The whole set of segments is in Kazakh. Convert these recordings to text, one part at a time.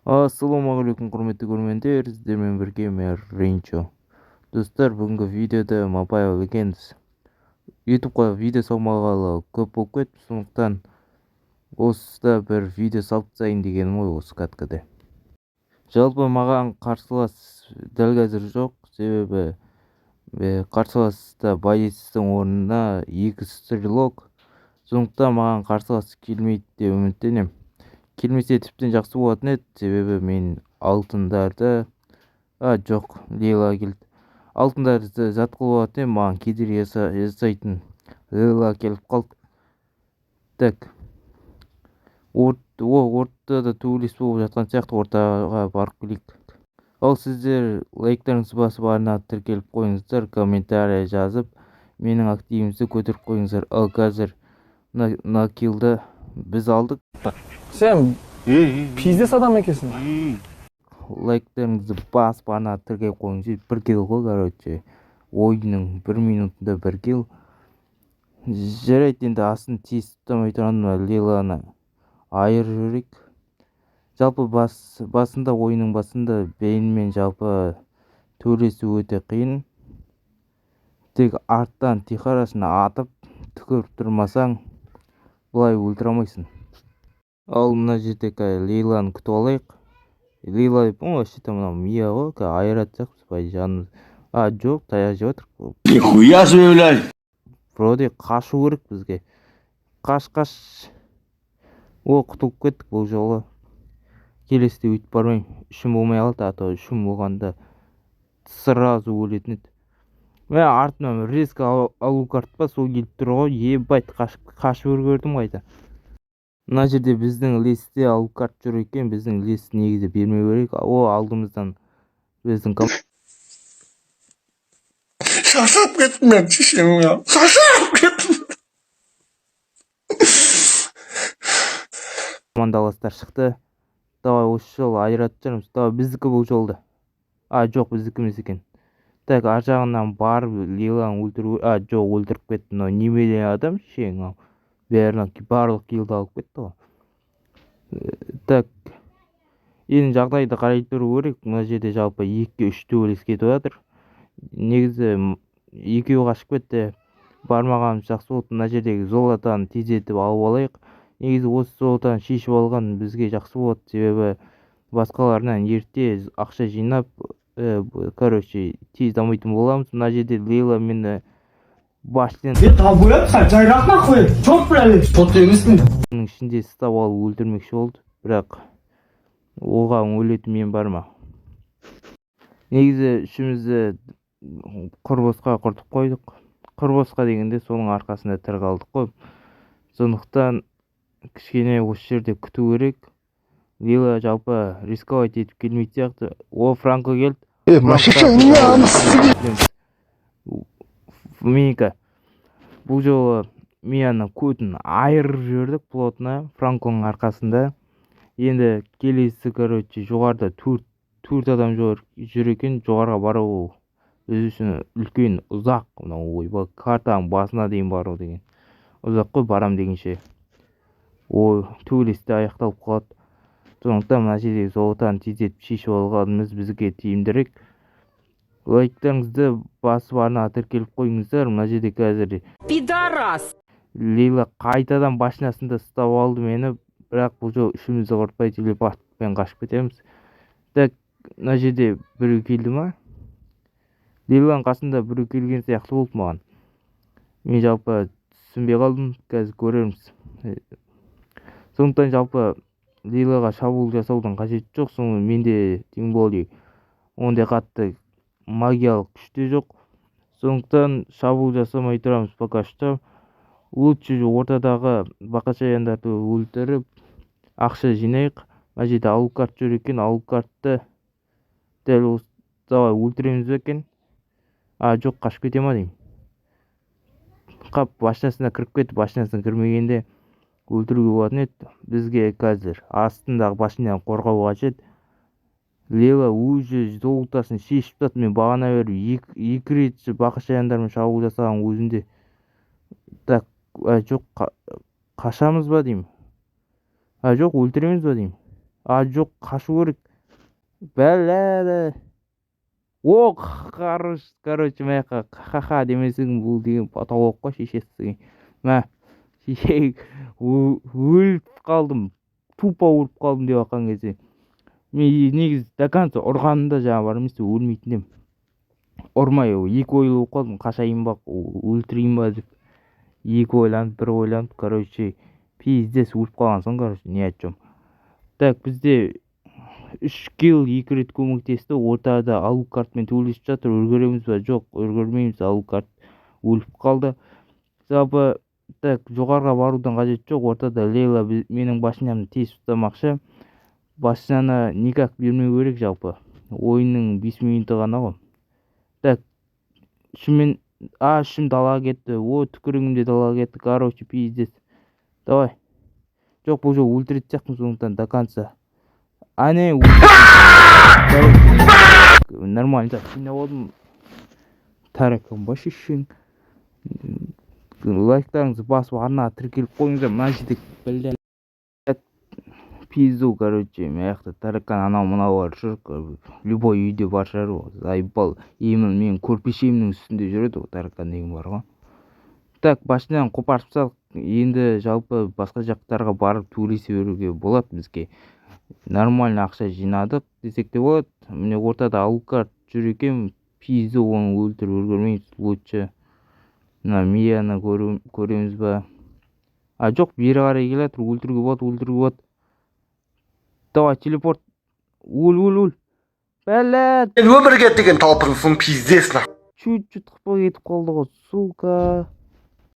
Ассалаумағалейкум, құрметті көрермендер! Сіздермен бірге мен, Ренчо. Достар, бүгінгі видеода Mobile Legends. Ютубқа видео салмағалы көп болып кетті, сондықтан осыда бір видео салып тастайын дегенім ғой. Осы каткада жалпы маған қарсылас дәл қазір жоқ, себебі қарсыласта боецтің орнына екі стрелок, сондықтан маған қарсылас келмейді деп үміттенемін. Келмесе, тіптен жақсы болатын еді, себебі мен алтындарды, а жоқ, Лейла келді, алтындарды зат қылып алатын едім. Маған кедергі жасайтын Лейла келіп қалды. Так, о, ортада төбелес болып жатқан сияқты, ортаға барып келейік. Ал сіздер лайктарыңызды басып, арнаға тіркеліп қойыңыздар, комментарий жазып, менің активімізді көтеріп қойыңыздар. Ал қазір мына киллді біз алдық. Сен пиздец адам екенсің. Лайктарыңызды басып, арнаға тіркеліп қойыңыз. Бір килл ғой, короче, ойынның бір минутында бір килл. Жарайды, енді астын тез ұстамай тұрған мына Лейланы айырып жіберейік. Жалпы басында, ойынның басында Бейнмен жалпы төбелесу өте қиын. Тек арттан тихарасын атып, түкіріп тұрмасаң, былай өлтіре алмайсың. Ал мына жерде қазір Лейланы күтіп алайық. Лейла деп, вообще-то мынау Мия ғой. Қазір айыратын сияқтымыз, по идее, жанымыз. А жоқ, таяқ жеп жатыр. Нихуя себе, блядь! Вроде қашу керек бізге. Қаш, қаш! О, құтылып кеттік бұл жолы. Келесіде өйтіп бармаймын, үшім болмай қалды, а то үшім болғанда сразу өлетін еді. Мә, артымнан резко Алукард па, сол келіп тұр ғой. Ебать, қашып үлгердім қайта. Мына жерде біздің лесте Алукард жүр екен. Біздің лес негізі бермеу керек. О, алдымыздан біздің Шаршап кеттім мен, шешем, я. Шаршап кеттім. Командаластар шықты. Давай, осы жолы айыратын шығармыз. Давай, біздікі бұл жолды. А жоқ, біздікі емес екен. Так, ар жағынан барып Лейланы өлтіру. А жоқ, өлтіріп кетті. Мынау немене адам, шең ау, бәрін, барлық киллді алып кетті ғой. Так, енді жағдайды қарай тұру керек. Мына жерде жалпы 2-ге 3 төбелес кетіп жатыр. Негізі екеуі қашып кетті, бармағанымыз жақсы болды. Мына жердегі золотаны тездетіп алып алайық. Негізі осы золотаны шешіп алған бізге жақсы болады, себебі басқаларынан ерте ақша жинап, короче, тез дамитын боламыз. Мына жерде Лейла мені башня Долбоеб, сен жайрақ нахуй, чёт, блядь. Сот емеспін. Ішінде ұстап алып өлтірмекші болды, бірақ оған өлетін мен бар ма? Негізі үшімізді құр босқа құртып қойдық. Құр босқа дегенде, соның арқасында тірі қалдық қой. Сондықтан кішкене осы жерде күту керек. Лейла жалпы рисковать етіп келмейтін сияқты. О, Франко келді. Менікі. Бұл жолы Мияны көтін айырып жібердік плотно Франконың арқасында. Енді келесі, короче, жоғарыда төрт адам жүр екен. Жоғарыға бару біз үшін үлкен, ұзақ. Мынау, ойбай, картаның басына дейін бару деген ұзақ қой. Барам дегенше, ой, төбелес те аяқталып қалады. Сондықтан мына жердегі золотаны тездетіп шешіп алғанымыз бізге тиімдірек. Лайктарыңызды басып, арнаға тіркеліп қойыңыздар. Мына жерде қазір Пидорас! Лейла қайтадан башнясында ұстап алды мені, бірақ бұл жолы үшімізді құртпай, телепортпен қашып кетеміз. Так, мына жерде біреу келді ма? Лейланың қасында біреу келген сияқты болды маған. Мен жалпы түсінбей қалдым, қазір көрерміз. Сондықтан жалпы Лейлаға шабуыл жасаудың қажеті жоқ. Соны менде, тем более, ондай қатты магиялық күш те жоқ, сондықтан шабуыл жасамай тұрамыз пока что. Лучше ортадағы бақашаяндарды өлтіріп, ақша жинайық. Мына жерде Алукард жүр екен. Алукардты дәл осы, давай, өлтіреміз бе екен? А жоқ, қашып кете ма деймін. Қап, башнясына кіріп кетті. Башнясына кірмегенде өлтіруге болатын еді. Бізге қазір астындағы башняны қорғау қажет. Лейла уже золотосын шешіп тастады. Мен бағана бері екі рет бақашаяндармен шабуыл жасаған өзінде. Так, а жоқ, қашамыз ба деймін. А жоқ, өлтіреміз ба деймін. А, жоқ, қашу керек, бәлә. О, хорош. Короче, мына жаққа ха-ха демесең, бұл деген потолок қой, шешесі. Мә, шешең, өліп қалдым, тупо өліп қалдым деп жатқан кезде, мен негізі до конца ұрғанымда жаңа бар емес пе, өлмейтін едім. Ұрмай, екі ойлы болып қалдым: қашайын ба, өлтірейін ба деп екі ойланып, бір ойланып, короче, пиздец, өліп қалған соң, короче, ни о чем. Так, бізде үш килл, екі рет көмектесті. Ортада Алукартмен төбелесіп жатыр. Үлгереміз ба? Жоқ, үлгермейміз, Алукарт өліп қалды жалпы. Так, жоғарыға барудың қажеті жоқ. Ортада Лейла менің башнямды тесіп тастамақшы. Башняны никак бермеу керек жалпы, ойынның 5 минуты ғана ғой. Так, ішіммен, а, ішім далаға кетті. О, түкірігім де далаға кетті. Короче, пиздец. Давай. Жоқ, бұл жолы өлтіретін сияқтымын, сондықтан до конца. Әне, нормально. Так, жинап алдым. Таракан ба, шешең? Лайктарыңызды басып, арнаға тіркеліп қойыңыздар. Мына жерде, бля, пизду. Короче, мына жақта таракан, анау мынаулар жүр. Любой үйде бар шығар ғой, заебал. Именно менің көрпешемнің үстінде жүреді ғой таракан деген бар ғой. Так, башняны қопарып тастадық. Енді жалпы басқа жақтарға барып төбелесе беруге болады. Бізге нормально ақша жинадық десек те болады. Міне, ортада Алукарт жүр екен. Пизду, оны өлтіріп үлгермейміз. Лучше мына Мияны көреміз ба? А, жоқ, бері қарай келе жатыр. Өлтіруге болады, өлтіруге болады. Давай, телепорт. Өл, өл, өл, бәлә. Өмірге деген талпынысың пиздец нахуй. Чуть чуть қылып кетіп қалды ғой, сука.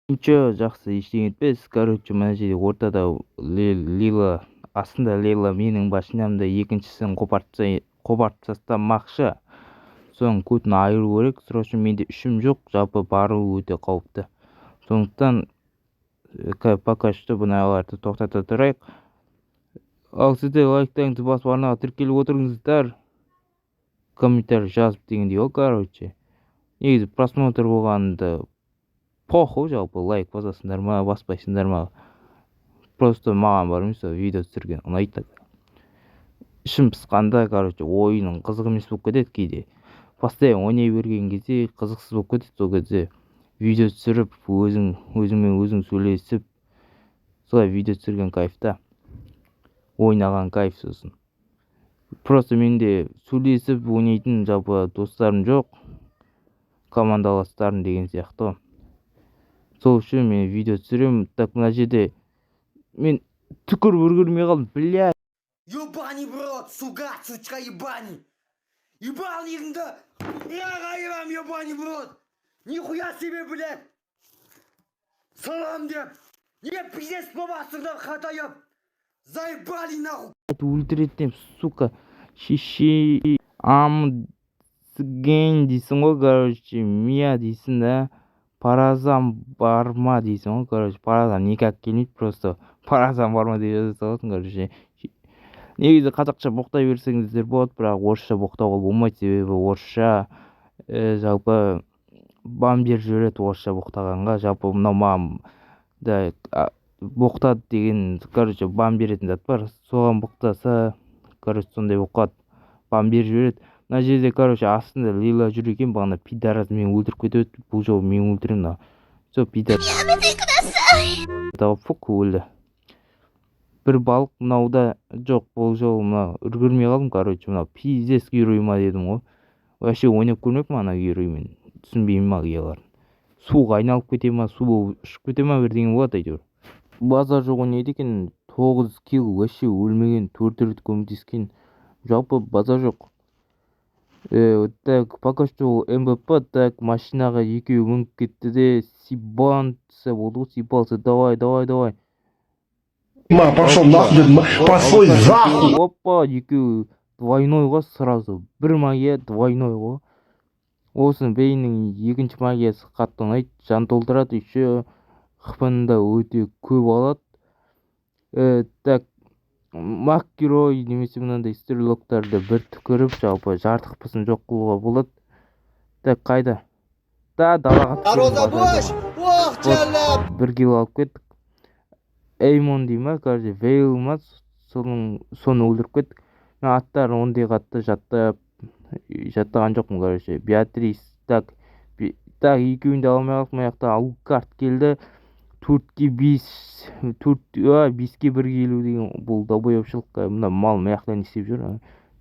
Ничего, жақсы, ештеңе етпес. Короче, мына жерде ортада Лила, астында Лейла менің башнямды екіншісін қопарып тастамақшы. Соның көтін айыру керек срочно. Менде үшім жоқ, жалпы бару өте қауіпті, сондықтан пока что мыналарды тоқтата тұрайық. Ал сіздер лайктарыңызды басып, арнаға тіркеліп отырыңыздар, комментарий жазып дегендей ғой. Короче, негізі просмотр болғанында похуй жалпы, лайк басасыңдар ма, баспайсыңдар ма. Просто маған бар емес видео түсірген ұнайды. Ішім пысқанда, короче, ойының қызық емес болып кетеді. Кейде постоянно ойнай берген кезде қызықсыз болып кетеді. Сол кезде видео түсіріп, өзің өзіңмен өзің сөйлесіп, солай видео түсірген кайф та, ойнаған кайф. Сосын просто менде сөйлесіп ойнайтын жалпы достарым жоқ, командаластарым деген сияқты ғой. Сол үшін мен видео түсіремін. Так, мына жерде мен түкіріп үлгермей қалдым, бля. Ебаный в рот, сука, сучка ебаный! Ебальнигіңді айырам, ебаный в рот! Нихуя себе, блядь! Салам деп! Не пиздец боласыңдар қатайып! Заебали нахуй! Өлтіретін едім, сука, шеше ам дейсің ғой. Короче, Мия дейсің да, паразам бар ма дейсің ғой. Короче, паразам никак келмейді, просто паразам бар ма деп жаза саласың. Короче, негізі қазақша боқтай берсеңіздер болады, бірақ орысша боқтауға болмайды, себебі орысша жалпы бан беріп жібереді орысша боқтағанға. Жалпы мынау маған да боқтады деген, короче, бан беретін зат бар. Соған боқтаса, короче, сондай болып қалады, бан беріп жібереді. Мына жерде, короче, астында Лейла жүр екен. Бағана пидорас мені өлтіріп кетіп еді, бұл жолы мен өлтіремін. Мына все, пидор, фук, өлді. Бір балық мынауда жоқ. Бұл жолы мына үлгермей қалдым. Короче, мынау пиздец герой ма дедім ғой. Вообще ойнап көрмеппін ана героймен, түсінбеймін магияларын. Суға айналып кете ма, су болып ұшып кете ма, бірдеңе болады әйтеуір. Базар жоқ ойнайды екен. Тоғыз килл, вообще өлмеген, төрт рет көмектескен, жалпы базар жоқ. Так, пока что ол МВП. Так, машинаға екеуі мініп кетті де, съебаться болды ғой, съебался. Давай, давай, давай. Ма, пошел нахуй дедім, пошел захуй. Опа, екеуі двойной ғой, сразу бір магия двойной ғой. Осыны Бейннің екінші магиясы қатты ұнайды, жан толтырады, еще хпны да өте көп алады. Так, маг герой немесе мынандай стрелоктарды бір түкіріп, жалпы жарты хпсын жоқ қылуға болады. Так, қайда да, далаға. Бір килл алып кеттік. Эймон дей ма, короче, Вейл ма. Соның соны өлтіріп кеттік. Мен аттарын ондай қатты жаттаған жоқпын, короче. Беатрис, так, так, екеуін де ала алмай қалдық. Мына жақта Алукард келді. 4-ке 5, төрт, а, 5-ке 1 келу деген бұл долбоебшылық. Мына мал мына жақта не істеп жүр? А?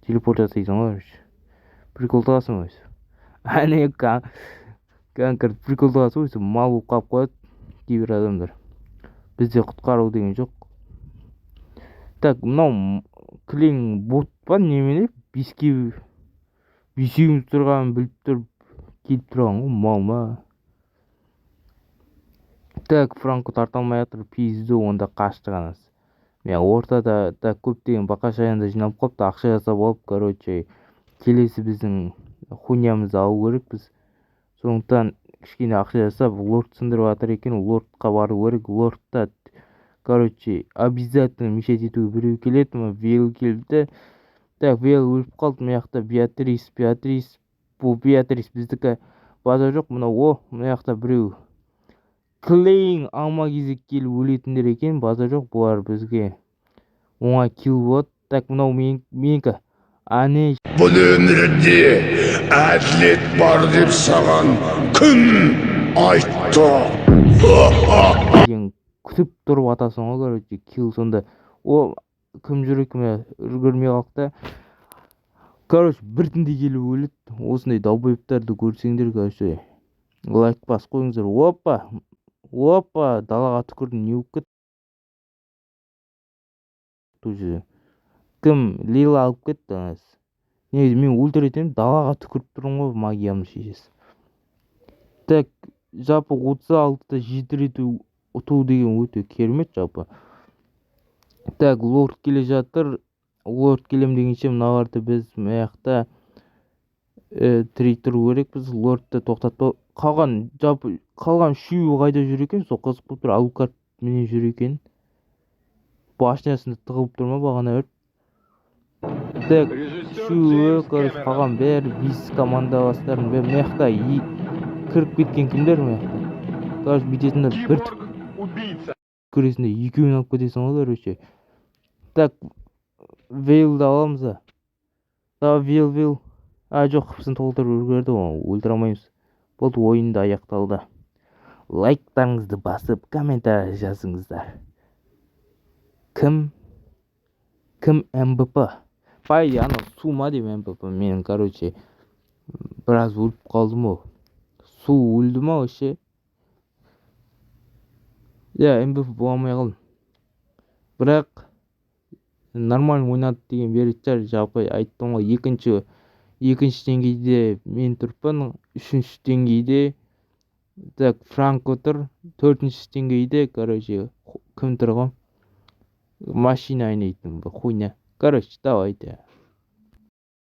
Телепорт жасайсың ғой, короче. Прикол табасың ғой. Әне, конкрет прикол табасың ғой, мал болып қалып қояды кейбір адамдар. Бізде құтқару деген жоқ. Так, мынау кілең бот па, немене? 5-ке бесеуіміз тұрғанын біліп тұрып келіп тұрған ғой, мал ма? Так, Франко тарта алмай жатыр, пизду, онда қаштық анасы. Мен ортада, так, көптеген бақа-шаян да жиналып қалыпты, ақша жасап алып, короче, келесі біздің хуйнямызды алу керекпіз. Сондықтан кішкене ақша жасап, лорд сындырып жатыр екен, лордқа бару керек. Лордта, короче, обязательно мешать етуге біреу келеді. Мына Вейл келді. Так, Вейл өліп қалды. Мына жақта Беатрис, Беатрис, бұл Беатрис біздікі, базар жоқ. Мынау, о, мына жақта біреу кілең алма кезек келіп өлетіндер екен, базар жоқ, бұлар бізге оңай килл болады. Так, мынау менікі. Әне. Бұл өмірде әділет бар деп саған кім айтты? Деген күтіп тұрып атасың ғой, короче, килл сонда. О, кім жүр екен, мына үлгермей қалдық та. Короче, біртіндей келіп өледі. Осындай долбоебтарды көрсеңдер, короче, лайк басып қойыңыздар. Опа, опа, далаға түкірдім, не болып кетті уже? Кім Лила алып кетті анасы. Негізі мен өлтіретін едім, далаға түкіріп тұрмын ғой, магиямның шешесі. Так, жалпы 36-да 7 рет ұту деген өте керемет жалпы. Так, лорд келе жатыр. Лорд келем дегенше мыналарды біз мына жақта тірей тұру керекпіз. Лордты тоқтатпау. Қалған, жалпы қалған үшеуі қайда жүр екен? Сол қызық болып тұр. Алукард менен жүр екен. Башнясында тығылып тұр ма бағана бір? Так, үшеуі, короче, қалған бәрі бес командаластарым бәрі мына жақта кіріп кеткен кімдер мына жақта? Короче, бүйтесің да бір түкіресің де екеуін алып кетесің ғой, короче. Так, Вейлді аламыз да. Давай, Вейл, Вейл. А, жоқ, қыпсын толтырып үлгерді ғой, өлтіре алмаймыз. Болды, ойын да аяқталды. Лайктарыңызды басып, комментарий жазыңыздар. Кім МВП? По идее, анау су ма деймін МВП. Мен, короче, біраз өліп қалдым ғой. Су өлді ма вообще? Иә, МВП бола алмай қалдым. Бірақ нормально ойнады деген беретін шығар. Жалпы айттым ғой, екінші деңгейде мен тұрыппын, үшінші деңгейде, так, Франко тұр, төртінші деңгейде, короче, кім тұр ғой? Машина айнайтын бір хуйня. Короче, давайте.